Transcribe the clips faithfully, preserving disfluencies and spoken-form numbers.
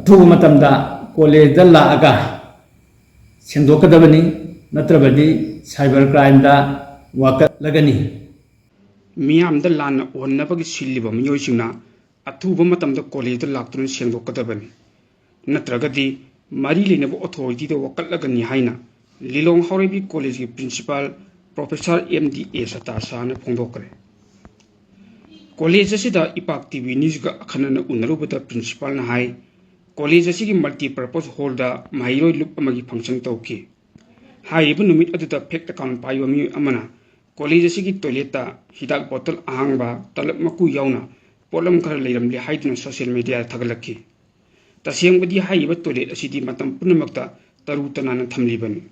ꯑꯊꯨꯕ ꯃꯇꯝꯗ ꯀꯣꯂꯦꯖꯇ ꯂꯥꯛꯑꯒ ꯁꯦꯡꯗꯣꯛꯀꯗꯕꯅꯤ, ꯅꯠꯇ꯭ꯔꯕꯗꯤ cyber crimeꯗ ꯋꯥꯀꯠꯂꯒꯅꯤ꯫ ꯃꯤꯌꯥꯝꯗ ꯂꯥꯟꯅ ꯎꯍꯟꯅꯕꯒꯤ ꯁꯤꯜꯂꯤꯕ ꯃꯤꯑꯣꯏꯁꯤꯡꯅ ꯑꯊꯨꯕ ꯃꯇꯝꯗ ꯀꯣꯂꯦꯖꯇ ꯂꯥꯛꯇꯨꯅ ꯁꯦꯡꯗꯣꯛꯀꯗꯕꯅꯤ, ꯅꯠꯇ꯭ꯔꯒꯗꯤ ꯃꯔꯤ ꯂꯩꯅꯕ authorityꯗ ꯋꯥꯀꯠꯂꯒꯅꯤ ꯍꯥꯏꯅ ꯂꯤꯂꯣꯡ ꯍꯥꯎꯔꯩꯕꯤ ꯀꯣꯂꯦꯖꯀꯤ principal professor M D A Sattar ꯁꯍꯥꯅ ꯐꯣꯡꯗꯣꯛꯈ꯭ꯔꯦ꯫ ꯀꯣꯂꯦꯖ ꯑꯁꯤꯗ ꯏꯄꯥꯛ ꯇꯤ ꯚꯤ ꯅ꯭ꯌꯨꯁꯀ ꯑꯈꯟꯅꯅ ꯎꯅꯔꯨꯕꯗ principalꯅ ꯍꯥꯏ, ꯀꯣꯂꯦꯖ ꯑꯁꯤꯒꯤ multipurpose hallꯗ ꯃꯍꯩꯔꯣꯏ ꯂꯨꯞ ꯑꯃꯒꯤ function ꯇꯧꯈꯤ꯫ ꯍꯥꯏꯔꯤꯕ ꯅꯨꯃꯤꯠ ꯑꯗꯨꯗ fake account ꯄꯥꯏꯕ ꯃꯤꯑꯣꯏ ꯑꯃꯅ ꯀꯣꯂꯦꯖ ꯑꯁꯤꯒꯤ toiletꯇ ꯍꯤꯗꯥꯛ bottle ꯑꯍꯥꯡꯕ, ꯇꯂꯞ ꯃꯀꯨ ꯌꯥꯎꯅ ꯄꯣꯠꯂꯝ ꯈꯔ ꯂꯩꯔꯝꯂꯦ ꯍꯥꯏꯗꯨꯅ social mediaꯗ ꯊꯥꯒꯠꯂꯛꯈꯤ꯫ ꯇꯁꯦꯡꯕꯗꯤ ꯍꯥꯏꯔꯤꯕ toilet ꯑꯁꯤꯗꯤ ꯃꯇꯝ ꯄꯨꯝꯅꯃꯛꯇ ꯇꯔꯨ ꯇꯅꯥꯟꯅ ꯊꯝꯂꯤꯕꯅꯤ꯫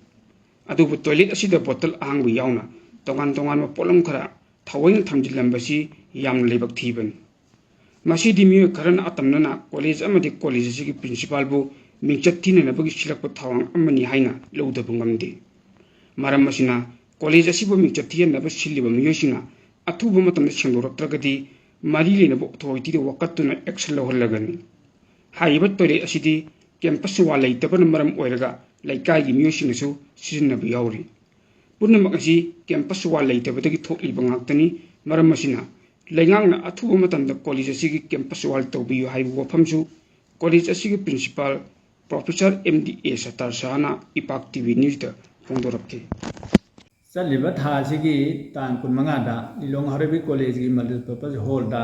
ꯑꯗꯨꯕꯨ toilet ꯑꯁꯤꯗ bottle ꯑꯍꯥꯡꯕ ꯌꯥꯎꯅ ꯇꯣꯉꯥꯟ ꯇꯣꯉꯥꯟꯕ ꯄꯣꯠꯂꯝ ꯈꯔ ꯊꯑꯣꯏꯅ ꯊꯝꯖꯤꯜꯂꯝꯕꯁꯤ ꯌꯥꯝꯅ ꯂꯥꯏꯕꯛ ꯊꯤꯕꯅꯤ꯫ ꯃꯁꯤꯗꯤ ꯃꯤꯑꯣꯏ ꯈꯔꯅ ꯑꯇꯝꯅꯅ ꯀꯣꯂꯦꯖ ꯑꯃꯗꯤ ꯀꯣꯂꯦꯖ ꯑꯁꯤꯒꯤ principalꯕꯨ ꯃꯤꯡꯆꯠ ꯊꯤꯅꯅꯕꯒꯤ ꯁꯤꯜꯂꯛꯄ ꯊꯧꯔꯥꯡ ꯑꯃꯅꯤ ꯍꯥꯏꯅ ꯂꯧꯗꯕ ꯉꯝꯗꯦ꯫ ꯃꯔꯝ ꯑꯁꯤꯅ, ꯀꯣꯂꯦꯖ ꯑꯁꯤꯕꯨ ꯃꯤꯡꯆꯠ ꯊꯤꯍꯟꯅꯕ ꯁꯤꯜꯂꯤꯕ ꯃꯤꯑꯣꯏꯁꯤꯡꯅ ꯑꯊꯨꯕ ꯃꯇꯝꯗ ꯁꯦꯡꯗꯣꯔꯛꯇ꯭ꯔꯒꯗꯤ ꯃꯔꯤ ꯂꯩꯅꯕ authorityꯗ ꯋꯥꯀꯠꯇꯨꯅ action ꯂꯧꯍꯜꯂꯒꯅꯤ꯫ ꯍꯥꯏꯔꯤꯕ toilet ꯑꯁꯤꯗꯤ campus wall ꯂꯩꯇꯕꯅ ꯃꯔꯝ ꯑꯣꯏꯔꯒ ꯂꯩꯀꯥꯏꯒꯤ ꯃꯤꯑꯣꯏꯁꯤꯡꯅꯁꯨ ꯁꯤꯖꯤꯟꯅꯕ ꯌꯥꯎꯔꯤ꯫ ꯄꯨꯝꯅꯃꯛ ꯑꯁꯤ campus wall ꯂꯩꯇꯕꯗꯒꯤ ꯊꯣꯛꯂꯤꯕ ꯉꯥꯛꯇꯅꯤ꯫ ꯃꯔꯝ ꯑꯁꯤꯅ, ꯂꯩꯉꯥꯛꯅ ꯑꯊꯨꯕ ꯃꯇꯝꯗ ꯀꯣꯂꯦꯖ ꯑꯁꯤꯒꯤ campus wall ꯇꯧꯕꯤꯌꯨ ꯍꯥꯏꯕ ꯋꯥꯐꯝꯁꯨ ꯀꯣꯂꯦꯖ ꯑꯁꯤꯒꯤ principal professor M D A Sattar ꯁꯍꯥꯅ ꯏꯄꯥꯛ ꯇꯤ ꯚꯤ ꯅ꯭ꯌꯨꯁꯇ ꯐꯣꯡꯗꯣꯔꯛꯈꯤ꯫ ꯆꯠꯂꯤꯕ ꯊꯥ ꯑꯁꯤꯒꯤ ꯇꯥꯡ ꯀꯨꯟꯃꯉꯥꯗ ꯂꯤꯂꯣꯡ ꯍꯥꯎꯔꯩꯕꯤ ꯀꯣꯂꯦꯖꯀꯤ multipurpose hallꯗ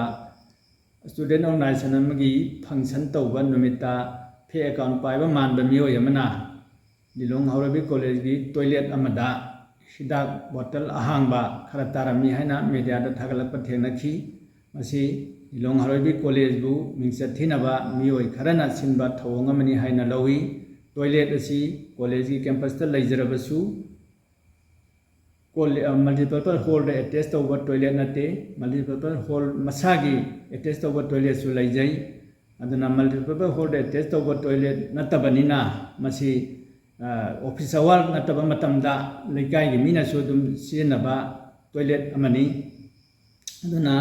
student organization ꯑꯃꯒꯤ function ꯇꯧꯕ ꯅꯨꯃꯤꯠꯇ fake account ꯄꯥꯏꯕ ꯃꯥꯟꯕ ꯃꯤꯑꯣꯏ ꯑꯃꯅ ꯂꯤꯂꯣꯡ ꯍꯥꯎꯔꯩꯕꯤ ꯀꯣꯂꯦꯖꯀꯤ toilet ꯑꯃꯗ ꯍꯤꯗꯥꯛ bottle ꯑꯍꯥꯡꯕ ꯈꯔ ꯇꯥꯔꯝꯃꯤ ꯍꯥꯏꯅ mediaꯗ ꯊꯥꯒꯠꯂꯛꯄ ꯊꯦꯡꯅꯈꯤ꯫ ꯃꯁꯤ ꯂꯤꯂꯣꯡ ꯍꯥꯎꯔꯩꯕꯤ ꯀꯣꯂꯦꯖꯕꯨ ꯃꯤꯡꯆꯠ ꯊꯤꯅꯕ ꯃꯤꯑꯣꯏ ꯈꯔꯅ ꯁꯤꯟꯕ ꯊꯧꯑꯣꯡ ꯑꯃꯅꯤ ꯍꯥꯏꯅ ꯂꯧꯏ꯫ Toilet ꯑꯁꯤ ꯀꯣꯂꯦꯖꯀꯤ campusꯇ ꯂꯩꯖꯔꯕꯁꯨ, ꯀꯣꯂꯦ-, ꯑ, multipurpose hallꯗ attach ꯇꯧꯕ toilet ꯅꯠꯇꯦ꯫ Multipurpose hall ꯃꯁꯥꯒꯤ attach ꯇꯧꯕ toiletꯁꯨ ꯂꯩꯖꯩ꯫ ꯑꯗꯨꯅ multipurpose hallꯗ attach ꯇꯧꯕ toilet ꯅꯠꯇꯕꯅꯤꯅ ꯃꯁꯤ, ꯑ, office hour ꯅꯠꯇꯕ ꯃꯇꯝꯗ ꯂꯩꯀꯥꯏꯒꯤ ꯃꯤꯅꯁꯨ ꯑꯗꯨꯝ ꯁꯤꯖꯤꯟꯅꯕ toilet ꯑꯃꯅꯤ꯫ ꯑꯗꯨꯅ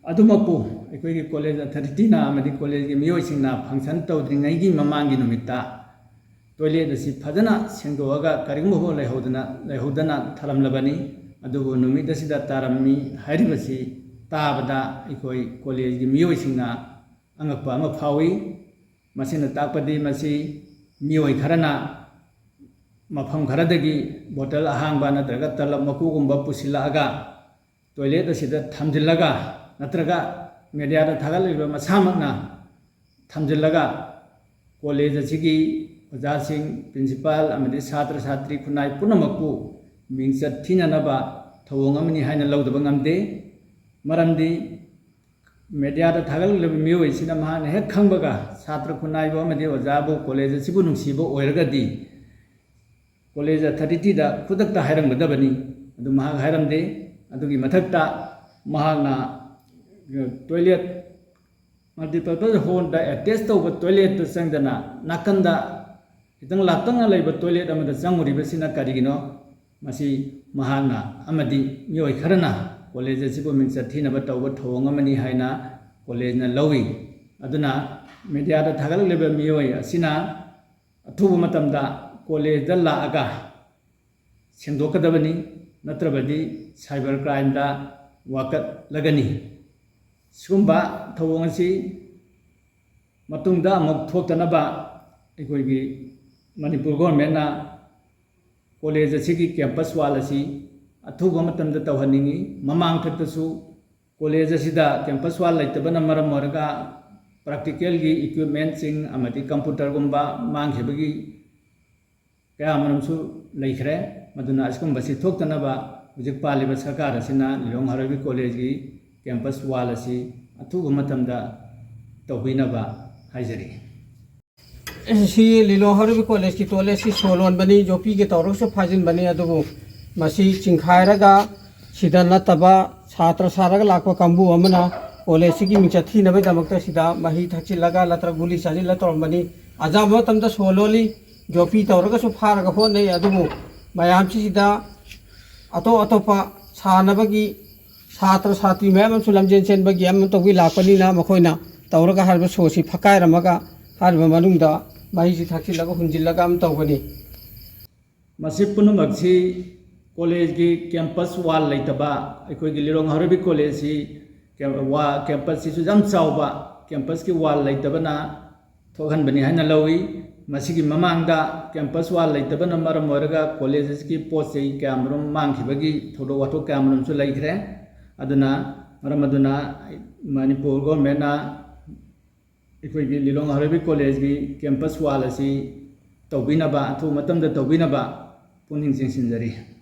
ꯑꯗꯨꯃꯛꯄꯨ ꯑꯩꯈꯣꯏꯒꯤ ꯀꯣꯂꯦꯖ ꯑꯣꯊꯣꯔꯤꯇꯤꯅ ꯑꯃꯗꯤ ꯀꯣꯂꯦꯖꯒꯤ ꯃꯤꯑꯣꯏꯁꯤꯡꯅ ꯐꯪꯁꯟ ꯇꯧꯗ꯭ꯔꯤꯉꯩꯒꯤ ꯃꯃꯥꯡꯒꯤ ꯅꯨꯃꯤꯠꯇ ꯇꯣꯏꯂꯦꯠ ꯑꯁꯤ ꯐꯖꯅ ꯁꯦꯡꯗꯣꯛꯑꯒ ꯀꯔꯤꯒꯨꯝꯕ ꯐꯥꯎ ꯂꯩꯍꯧꯗꯅ, ꯂꯩꯍꯧꯗꯅ ꯊꯝꯂꯝꯂꯕꯅꯤ꯫ ꯑꯗꯨꯕꯨ ꯅꯨꯃꯤꯠ ꯑꯁꯤꯗ ꯇꯥꯔꯝꯃꯤ ꯍꯥꯏꯔꯤꯕꯁꯤ ꯇꯥꯕꯗ ꯑꯩꯈꯣꯏ ꯀꯣꯂꯦꯖꯒꯤ ꯃꯤꯑꯣꯏꯁꯤꯡꯅ ꯑꯉꯛꯄ ꯑꯃ ꯐꯥꯎꯏ꯫ ꯃꯁꯤꯅ ꯇꯥꯛꯄꯗꯤ ꯃꯁꯤ ꯃꯤꯑꯣꯏ ꯈꯔꯅ ꯃꯐꯝ ꯈꯔꯗꯒꯤ ꯕꯣꯇꯜ ꯑꯍꯥꯡꯕ ꯅꯠꯇ꯭ꯔꯒ ꯇꯂꯞ ꯃꯀꯨꯒꯨꯝꯕ ꯄꯨꯁꯤꯜꯂꯛꯑꯒ ꯇꯣꯏꯂꯦꯠ ꯑꯁꯤꯗ ꯊꯝꯖꯤꯜꯂꯒ ꯅꯠꯇ꯭ꯔꯒ ꯃꯦꯗꯤꯌꯥꯗ ꯊꯥꯒꯠꯂꯤꯕ ꯃꯁꯥꯃꯛꯅ ꯊꯝꯖꯤꯜꯂꯒ ꯀꯣꯂꯦꯖ ꯑꯁꯤꯒꯤ ꯑꯣꯖꯥꯁꯤꯡ, ꯄ꯭ꯔꯤꯟꯁꯤꯄꯥꯜ ꯑꯃꯗꯤ ꯁꯥꯇ꯭ꯔ ꯁꯥꯇ꯭ꯔꯤ ꯈꯨꯟꯅꯥꯏ ꯄꯨꯝꯅꯃꯛꯄꯨ ꯃꯤꯡꯆꯠ ꯊꯤꯅꯅꯕ ꯊꯧꯑꯣꯡ ꯑꯃꯅꯤ ꯍꯥꯏꯅ ꯂꯧꯗꯕ ꯉꯝꯗꯦ꯫ ꯃꯔꯝꯗꯤ ꯃꯦꯗꯤꯌꯥꯗ ꯊꯥꯒꯠꯂꯛꯂꯤꯕ ꯃꯤꯑꯣꯏꯁꯤꯅ ꯃꯍꯥꯛꯅ ꯍꯦꯛ ꯈꯪꯕꯒ ꯁꯥꯇ꯭ꯔ ꯈꯨꯟꯅꯥꯏꯕꯨ ꯑꯃꯗꯤ ꯑꯣꯖꯥꯕꯨ, ꯀꯣꯂꯦꯖ ꯑꯁꯤꯕꯨ ꯅꯨꯡꯁꯤꯕ ꯑꯣꯏꯔꯒꯗꯤ ꯀꯣꯂꯦꯖ ꯑꯣꯊꯣꯔꯤꯇꯤꯗ ꯈꯨꯗꯛꯇ ꯍꯥꯏꯔꯝꯒꯗꯕꯅꯤ꯫ ꯑꯗꯨ ꯃꯍꯥꯛ ꯍꯥꯏꯔꯝꯗꯦ꯫ ꯑꯗꯨꯒꯤ ꯃꯊꯛꯇ ꯃꯍꯥꯛꯅ ꯇꯣꯏꯂꯦꯠ, ꯃꯜꯇꯤꯄꯔꯄꯁ ꯍꯣꯜꯗ ꯑꯦꯇꯦꯆ ꯇꯧꯕ ꯇꯣꯏꯂꯦꯠꯇ ꯆꯪꯗꯅ ꯅꯥꯀꯟꯗ ꯈꯤꯇꯪ ꯂꯥꯞꯇꯛꯅ ꯂꯩꯕ ꯇꯣꯏꯂꯦꯠ ꯑꯃꯗ ꯆꯪꯉꯨꯔꯤꯕꯁꯤꯅ ꯀꯔꯤꯒꯤꯅꯣ? ꯃꯁꯤ ꯃꯍꯥꯛꯅ ꯑꯃꯗꯤ ꯃꯤꯑꯣꯏ ꯈꯔꯅ ꯀꯣꯂꯦꯖ ꯑꯁꯤꯕꯨ ꯃꯤꯡꯆꯠ ꯊꯤꯅꯕ ꯇꯧꯕ ꯊꯧꯑꯣꯡ ꯑꯃꯅꯤ ꯍꯥꯏꯅ ꯀꯣꯂꯦꯖꯅ ꯂꯧꯏ꯫ ꯑꯗꯨꯅ ꯃꯦꯗꯤꯌꯥꯗ ꯊꯥꯒꯠꯂꯛꯂꯤꯕ ꯃꯤꯑꯣꯏ ꯑꯁꯤꯅ ꯑꯊꯨꯕ ꯃꯇꯝꯗ ꯀꯣꯂꯦꯖꯗ ꯂꯥꯛꯑꯒ ꯁꯦꯡꯗꯣꯛꯀꯗꯕꯅꯤ, ꯅꯠꯇ꯭ꯔꯕꯗꯤ ꯁꯥꯏꯕꯔ ꯀ꯭ꯔꯥꯏꯝꯗ ꯋꯥꯀꯠꯂꯒꯅꯤ꯫ ꯁꯤꯒꯨꯝꯕ ꯊꯧꯑꯣꯡ ꯑꯁꯤ ꯃꯇꯨꯡꯗ ꯑꯃꯨꯛ ꯊꯣꯛꯇꯅꯕ ꯑꯩꯈꯣꯏꯒꯤ ꯃꯅꯤꯄꯨꯔ ꯒꯣꯔꯃꯦꯟꯅ ꯀꯣꯂꯦꯖ ꯑꯁꯤꯒꯤ ꯀꯦꯝꯄꯁ ꯋꯥꯜ ꯑꯁꯤ ꯑꯊꯨꯕ ꯃꯇꯝꯗ ꯇꯧꯍꯟꯅꯤꯡꯏ꯫ ꯃꯃꯥꯡꯊꯛꯇꯁꯨ ꯀꯣꯂꯦꯖ ꯑꯁꯤꯗ ꯀꯦꯝꯄꯁ ꯋꯥꯜ ꯂꯩꯇꯕꯅ ꯃꯔꯝ ꯑꯣꯏꯔꯒ ꯄ꯭ꯔꯥꯛꯇꯤꯀꯦꯜꯒꯤ ꯏꯀ꯭ꯋꯤꯞꯃꯦꯟꯁꯤꯡ ꯑꯃꯗꯤ ꯀꯝꯄ꯭ꯌꯨꯇꯔꯒꯨꯝꯕ ꯃꯥꯡꯈꯤꯕꯒꯤ ꯀꯌꯥ ꯃꯔꯨꯝꯁꯨ ꯂꯩꯈ꯭ꯔꯦ꯫ ꯃꯗꯨꯅ ꯑꯁꯤꯒꯨꯝꯕꯁꯤ ꯊꯣꯛꯇꯅꯕ ꯍꯧꯖꯤꯛ ꯄꯥꯜꯂꯤꯕ ꯁꯔꯀꯥꯔ ꯑꯁꯤꯅ ꯂꯤꯂꯣꯡ ꯍꯔꯥꯎꯕꯤ ꯀꯣꯂꯦꯖꯀꯤ ꯀꯦꯝꯄꯁ ꯋꯥꯜ ꯑꯁꯤ ꯑꯊꯨꯕ ꯃꯇꯝꯗ ꯇꯧꯕꯤꯅꯕ ꯍꯥꯏꯖꯔꯤ꯫ ꯁꯤ ꯂꯤꯂꯣꯡ ꯍꯔꯥꯎꯕꯤ ꯀꯣꯂꯦꯖꯀꯤ ꯇꯣꯏꯂꯦꯠꯁꯤ ꯁꯣ ꯂꯣꯟꯕꯅꯤ, ꯌꯣꯠꯄꯤꯒ ꯇꯧꯔꯒꯁꯨ ꯐꯥꯖꯤꯟꯕꯅꯤ, ꯑꯗꯨꯕꯨ ꯃꯁꯤ ꯆꯤꯡꯈꯥꯏꯔꯒ ꯁꯤꯗ ꯅꯠꯇꯕ ꯁꯥꯇ꯭ꯔ ꯁꯥꯔꯒ ꯂꯥꯛꯄ ꯀꯥꯡꯕꯨ ꯑꯃꯅ ꯀꯣꯂꯦꯖꯁꯤꯒꯤ ꯃꯤꯡꯆꯠ ꯊꯤꯅꯕꯒꯤꯗꯃꯛꯇ ꯁꯤꯗ ꯃꯍꯤ ꯊꯛꯆꯤꯜꯂꯒ ꯅꯠꯇ꯭ꯔꯒ ꯒꯨꯂꯤ ꯆꯥꯁꯤꯜꯂ ꯇꯧꯔꯝꯕꯅꯤ꯫ ꯑꯌꯥꯝꯕ ꯃꯇꯝꯗ ꯁꯣ ꯂꯣꯜꯂꯤ, ꯌꯣꯠꯄꯤ ꯇꯧꯔꯒꯁꯨ ꯐꯥꯔꯒ ꯍꯣꯠꯅꯩ, ꯑꯗꯨꯕꯨ ꯃꯌꯥꯝꯁꯤꯗ ꯑꯇꯣꯞ ꯑꯇꯣꯞꯄ ꯁꯥꯟꯅꯕꯒꯤ ꯁꯥꯇ꯭ꯔ ꯁꯥꯇ꯭ꯔꯤ ꯃꯌꯥꯝ ꯑꯃꯁꯨ ꯂꯝꯖꯦꯟ ꯆꯦꯟꯕꯒꯤ ꯑꯃ ꯇꯧꯕꯤ ꯂꯥꯛꯄꯅꯤꯅ, ꯃꯈꯣꯏꯅ ꯇꯧꯔꯒ ꯍꯥꯏꯔꯤꯕ ꯁꯣꯁꯤ ꯐꯛꯀꯥꯏꯔꯝꯃꯒ ꯍꯥꯏꯔꯤꯕ ꯃꯅꯨꯡꯗ ꯃꯍꯤꯁꯤ ꯊꯥꯛꯆꯤꯜꯂꯒ ꯍꯨꯟꯖꯤꯜꯂꯒ ꯑꯃ ꯇꯧꯕꯅꯤ꯫ ꯃꯁꯤ ꯄꯨꯝꯅꯃꯛꯁꯤ ꯀꯣꯂꯦꯖꯀꯤ ꯀꯦꯝꯄꯁ ꯋꯥꯜ ꯂꯩꯇꯕ, ꯑꯩꯈꯣꯏꯒꯤ ꯂꯤꯂꯣꯡ ꯍꯥꯔꯕꯔꯤ ꯀꯣꯂꯦꯖꯁꯤ ꯀꯦꯝ-, ꯋꯥ-, ꯀꯦꯝꯄꯁꯁꯤꯁꯨ ꯌꯥꯝ ꯆꯥꯎꯕ, ꯀꯦꯝꯄꯁꯀꯤ ꯋꯥꯜ ꯂꯩꯇꯕꯅ ꯊꯣꯛꯍꯟꯕꯅꯤ ꯍꯥꯏꯅ ꯂꯧꯏ꯫ ꯃꯁꯤꯒꯤ ꯃꯃꯥꯡꯗ ꯀꯦꯝꯄꯁ ꯋꯥꯜ ꯂꯩꯇꯕꯅ ꯃꯔꯝ ꯑꯣꯏꯔꯒ ꯀꯣꯂꯦꯖ ꯑꯁꯤꯒꯤ ꯄꯣꯠ ꯆꯩ ꯀꯌꯥꯃꯔꯨꯝ ꯃꯥꯡꯈꯤꯕꯒꯤ ꯊꯧꯗꯣꯛ ꯋꯥꯊꯣꯛ ꯀꯌꯥꯃꯔꯨꯝꯁꯨ ꯂꯩꯈ꯭ꯔꯦ꯫ ꯑꯗꯨꯅ, ꯃꯔꯝ ꯑꯗꯨꯅ ꯃꯅꯤꯄꯨꯔ ꯒꯣꯔꯃꯦꯟꯅ ꯑꯩꯈꯣꯏꯒꯤ ꯂꯤꯂꯣꯡ ꯍꯥꯔꯕꯔꯤ ꯀꯣꯂꯦꯖꯀꯤ ꯀꯦꯝꯄꯁ ꯋꯥꯜ ꯑꯁꯤ ꯇꯧꯕꯤꯅꯕ, ꯑꯊꯨꯕ ꯃꯇꯝꯗ ꯇꯧꯕꯤꯅꯕ ꯄꯨꯛꯅꯤꯡ ꯆꯤꯡꯁꯤꯟꯖꯔꯤ꯫